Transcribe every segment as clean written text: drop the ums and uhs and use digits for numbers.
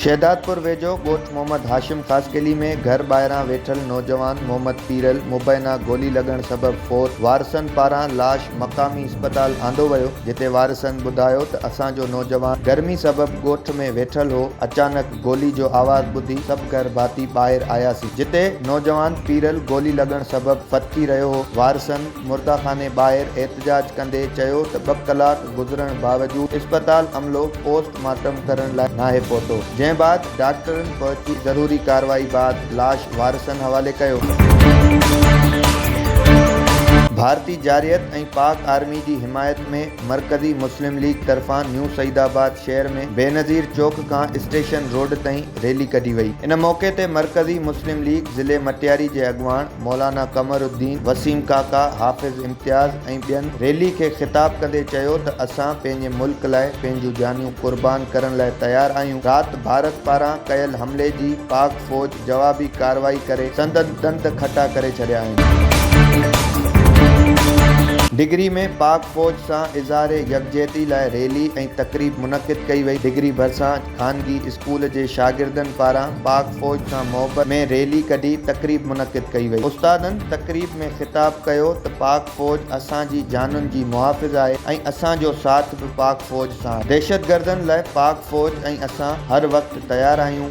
شهدادپور ويجهو ڳوٺ محمد هاشم خاصخيلي ۾ گهر ٻاهران ويٺل نوجوان محمد پيرل مبينا گولي لڳڻ سبب فوت، وارثن پاران لاش مقامي اسپتال آندو ويو، جتي وارثن ٻڌايو ته اسان جو نوجوان گرمي سبب ڳوٺ ۾ ويٺل هو، اچانڪ گولي جو آواز ٻڌي سڀ گهر ڀاتي ٻاهر آياسين، جتي نوجوان پيرل گولي لڳڻ سبب ڦٿڪي رهيو هو، وارثن مرده خاني ٻاهر احتجاج ڪندي چيو ته ٻه ڪلاڪ گذرڻ باوجود اسپتال عملو پوسٽ مارٽم ڪرڻ لاء ناهي پهتو، جنهن بعد ڊاڪٽرن پهچي ضروري ڪارروائي بعد لاش وارثن حوالي ڪيو. ڀارتي جارحيت ۽ پاڪ آرمي جي حمايت ۾ مرڪزي مسلم ليگ طرفان نيو سعيد آباد شهر ۾ بينظير چوڪ کان اسٽيشن روڊ تائين ريلي ڪڍي وئي. ان موقعي تي مرڪزي مسلم ليگ ضلعي مٽياري جي اڳواڻ مولانا قمر الدين، وسيم ڪاڪا، حافظ امتياز ۽ ٻين ريلي کي خطاب ڪندي چيو ته اسان پنهنجي ملڪ لاء پنهنجون جانيون قربان ڪرڻ لاء تيار آهيون، رات ڀارت پاران ڪيل حملي جي پاڪ فوج جوابي ڪارروائي ڪري سندن ڏند کٽا ڪري ڇڏيا آهن. ڊگري ۾ پاڪ فوج سان اظهار يڪجهتي لاء ريلي ۽ تقريب منعقد ڪئي وئي، ڊگري ڀرسان خانگي اسڪول جي شاگردن پاران پاڪ فوج سان محبت ۾ ريلي ڪڍي تقريب منعقد ڪئي وئي. استادن تقريب ۾ خطاب ڪيو ته پاڪ فوج اسان جي جانن جي محافظ آهي ۽ اسان جو ساٿ به پاڪ فوج سان آهي. دهشتگردن لاء پاڪ فوج ۽ اسان هر وقت تيار آهيون.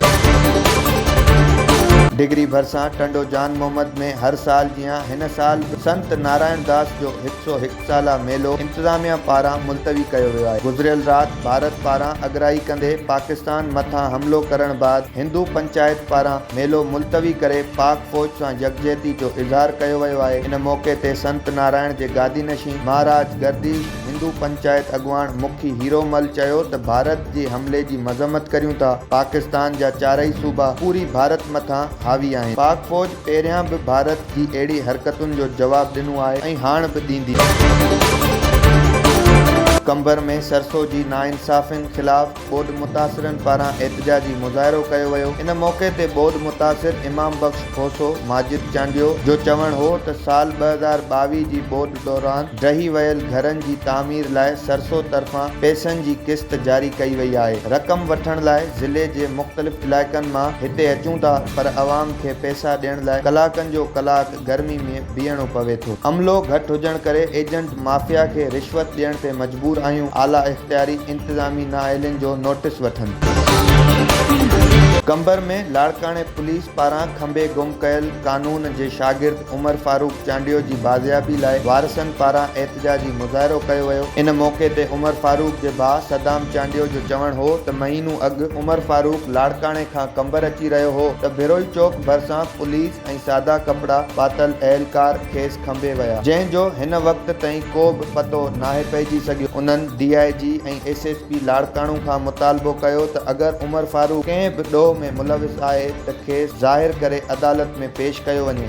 ڊگري ڀرسان ٽنڊو جان محمد ۾ هر سال جيان هن سال به سنت نارائڻ داس جو هڪ سئو هڪ سالا ميلو انتظاميا پاران ملتوي ڪيو ويو آهي. گذريل رات ڀارت پاران اڳرائي ڪندي پاڪستان مٿان حملو ڪرڻ بعد هندو پنچائت پاران ميلو ملتوي ڪري پاڪ فوج سان يڪجهتي جو اظهار ڪيو ويو آهي. ان موقعي تي سنت نارائڻ جي گادي نشين مهاراج گرديش، هندو پنچائت اڳواڻ مکي هيرو مل چيو ته ڀارت جي حملي جي مذمت ڪريون ٿا، پاڪستان جا چارئي صوبا پوري ڀارت مٿان حاوي آهن. پاڪ فوج پهريان به ڀارت جي اهڙي حرڪتن جو جواب ڏنو آهي ۽ هاڻ به ڏيندي. قمبر ۾ سرسو جي ناانصافين خلاف ٻوڏ متاثرن پاران احتجاجي مظاهرو ڪيو ويو. ان موقعي تي ٻوڏ متاثر امام بخش کوسو، ماجد چانڊيو جو چوڻ هو ته سال 2022 جي ٻوڏ دوران ڊهي ويل گهرن جي تعمير لاء سرسو طرفان پئسن جي قسط جاري ڪئي وئي آهي، رقم وٺڻ لاء ضلعي جي مختلف علائقن مان هتي اچون ٿا پر عوام کي پئسا ڏيڻ لاء ڪلاڪن جو ڪلاڪ گرمي ۾ بيهڻو پوي ٿو. عملو گهٽ هجڻ ڪري ايجنٽ مافيا کي رشوت ڏيڻ تي مجبور آهيون، اعليٰ اختياري انتظامي نااهلين جو نوٽيس وٺن. قمبر ۾ لاڙڪاڻي پوليس پاران کنڀي گم ڪيل قانون جي شاگرد عمر فاروق چانڊيو جي بازيابي لاء وارثن پاران احتجاجي مظاهرو ڪيو ويو. ان موقعي تي عمر فاروق جي ڀاء صدام چانڊيو جو چوڻ هو ته مهينو اڳ عمر فاروق لاڙڪاڻي کان قمبر اچي رهيو هو ته بروهي چوڪ ڀرسان پوليس ۽ سادا ڪپڙا پاتل اهلڪار کيس کنڀي ويا، جنهن جو هن وقت تائين ڪو به پتو ناهي پئجي سگهيو. انهن D I G ۽ S S P Larkana کان مطالبو ڪيو ته اگر عمر فاروق ڪنهن به ڏوهه ۾ ملوث آهي ته کيس ظاهر ڪري عدالت ۾ پيش ڪيو وڃي.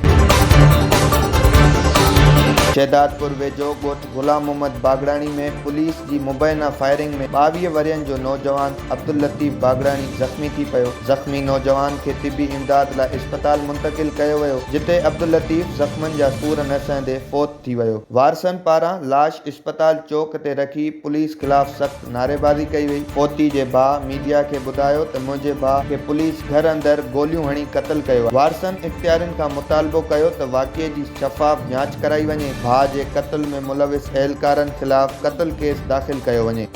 شهدادپور ويجهو ڳوٺ غلام محمد باگڙاڻي ۾ پوليس جي مبينا فائرنگ ۾ 22 ورهين جو نوجوان عبداللطيف باگڙاڻي زخمي ٿي پيو، زخمي نوجوان کي طبي امداد لاء اسپتال منتقل ڪيو ويو، جتي عبداللطيف زخمن جا سور نه سهندي فوت ٿي ويو. وارثن پاران لاش اسپتال چوڪ تي رکي پوليس خلاف سخت نعريبازي ڪئي وئي. فوتي جي ڀاء ميڊيا کي ٻڌايو ته منهنجي ڀاء کي پوليس گهر اندر گوليون هڻي قتل ڪيو آهي. وارثن اختيارين کان مطالبو ڪيو ته واقعي جي شفاف جاچ ڪرائي وڃي، ڀاء جي قتل ۾ ملوث اهلڪارن خلاف قتل ڪيس داخل ڪيو وڃي.